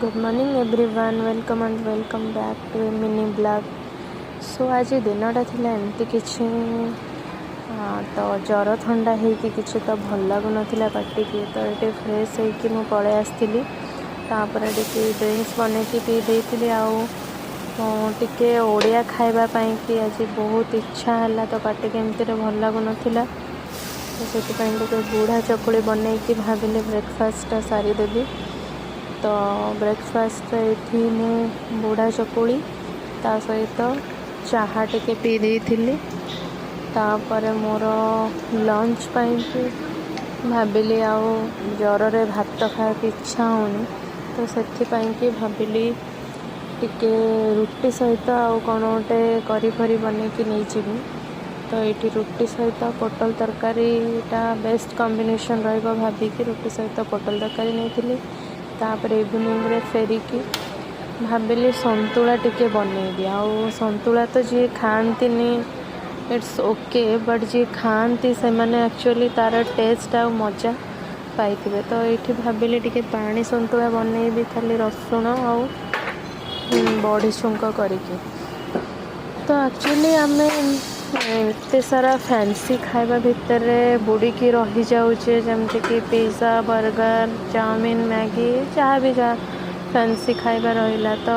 Good morning everyone, welcome and welcome back to a mini vlog. So ଆଜି ଦିନଟା ଥିଲା ଏମିତି କିଛି, ତ ଜ୍ୱର ଥଣ୍ଡା ହେଇକି କିଛି ତ ଭଲ ଲାଗୁନଥିଲା ପାଟିକି। ତ ଏଠି ଫ୍ରେଶ୍ ହେଇକି ମୁଁ ପଳେଇ ଆସିଥିଲି। ତାପରେ ଟିକେ ଡ୍ରିଙ୍କସ୍ ବନେଇକି ପିଇ ଦେଇଥିଲି। ଆଉ ଟିକେ ଓଡ଼ିଆ ଖାଇବା ପାଇଁକି ଆଜି ବହୁତ ଇଚ୍ଛା ହେଲା। ତ ପାଟିକି ଏମିତିରେ ଭଲ ଲାଗୁନଥିଲା, ତ ସେଥିପାଇଁ ଟିକେ ବୁଢ଼ା ଚକୁଳି ବନେଇକି ଭାବିଲି ବ୍ରେକଫାଷ୍ଟଟା ସାରିଦେବି। ତ ବ୍ରେକଫାଷ୍ଟ ଏଇଠି ମୁଁ ବୁଢ଼ା ଚକୁଳି, ତା ସହିତ ଚାହା ଟିକେ ପିଇ ଦେଇଥିଲି। ତାପରେ ମୋର ଲଞ୍ଚ ପାଇଁକି ଭାବିଲି, ଆଉ ଜ୍ୱରରେ ଭାତ ଖାଇବାକୁ ଇଚ୍ଛା ହେଉନି, ତ ସେଥିପାଇଁକି ଭାବିଲି ଟିକେ ରୁଟି ସହିତ ଆଉ କ'ଣ ଗୋଟେ କରି ଫରି ବନେଇକି ନେଇଯିବି। ତ ଏଇଠି ରୁଟି ସହିତ ପୋଟଳ ତରକାରୀଟା ବେଷ୍ଟ କମ୍ବିନେସନ୍ ରହିବ ଭାବିକି ରୁଟି ସହିତ ପୋଟଳ ତରକାରୀ ନେଇଥିଲି। ତାପରେ ଇଭିନିଂରେ ଫେରିକି ଭାବିଲି ସନ୍ତୁଳା ଟିକେ ବନେଇବି। ଆଉ ସନ୍ତୁଳା ତ ଯିଏ ଖାଆନ୍ତିନି, it's okay, but ଯିଏ ଖାଆନ୍ତି ସେମାନେ ଆକ୍ଚୁଆଲି ତା'ର ଟେଷ୍ଟ ଆଉ ମଜା ପାଇଥିବେ। ତ ଏଇଠି ଭାବିଲି ଟିକେ ପାଣି ସନ୍ତୁଳା ବନେଇବି, ଖାଲି ରସୁଣ ଆଉ ବଡ଼ି ଛୁଙ୍କ କରିକି। ତ ଆକ୍ଚୁଆଲି ଆମେ ଏତେ ସାରା ଫ୍ୟାନ୍ସି ଖାଇବା ଭିତରେ ବୁଡ଼ିକି ରହିଯାଉଛେ, ଯେମିତିକି ପିଜ୍ଜା, ବର୍ଗର, ଚାଉମିନ, ମ୍ୟାଗି, ଯାହା ବି ଯାହା ଫ୍ୟାନ୍ସି ଖାଇବା ରହିଲା। ତ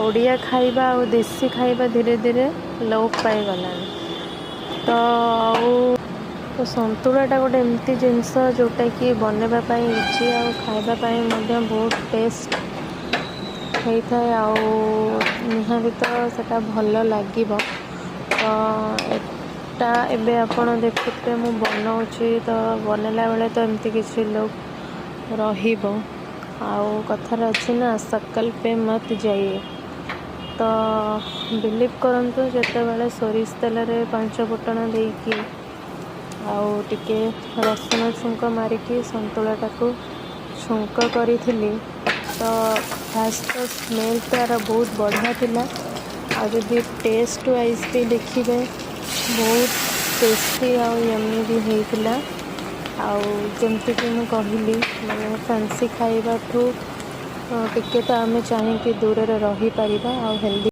ଓଡ଼ିଆ ଖାଇବା ଆଉ ଦେଶୀ ଖାଇବା ଧୀରେ ଧୀରେ ଲୋପ ପାଇଗଲାଣି। ତ ଆଉ ତ ସନ୍ତୁଳାଟା ଗୋଟେ ଏମିତି ଜିନିଷ ଯେଉଁଟାକି ବନେଇବା ପାଇଁ ଇଜି ଆଉ ଖାଇବା ପାଇଁ ମଧ୍ୟ ବହୁତ ଟେଷ୍ଟ ହେଇଥାଏ, ଆଉ ନିହାତି ତ ସେଟା ଭଲ ଲାଗିବ। ତ ଏଟା ଏବେ ଆପଣ ଦେଖୁଥିବେ ମୁଁ ବନଉଛି। ତ ବନେଇଲା ବେଳେ ତ ଏମିତି କିଛି ଲୁକ୍ ରହିବ। ଆଉ କଥାରେ ଅଛି ନା, शक्ल पे मत जाइए। ତ ବିଲିଭ୍ କରନ୍ତୁ, ଯେତେବେଳେ ସୋରିଷ ତେଲରେ ପାଞ୍ଚ ଫୁଟଣ ଦେଇକି ଆଉ ଟିକେ ରସୁଣ ଛୁଙ୍କ ମାରିକି ସନ୍ତୁଳାଟାକୁ ଛୁଙ୍କ କରିଥିଲି, ତ ଫାଷ୍ଟ ତ ସ୍ମେଲ୍ ତା'ର ବହୁତ ବଢ଼ିଆ ଥିଲା। ଆଉ ଯଦି ଟେଷ୍ଟ ୱାଇଜ୍ ବି ଦେଖିବେ, ବହୁତ ଟେଷ୍ଟି ଆଉ ୟମି ବି ହେଇଥିଲା। ଆଉ ଯେମିତିକି ମୁଁ କହିଲି, ମାନେ ଫ୍ୟାନ୍ସି ଖାଇବାଠୁ ଟିକେ ତ ଆମେ ଚାହିଁକି ଦୂରରେ ରହିପାରିବା ଆଉ ହେଲ୍ଦି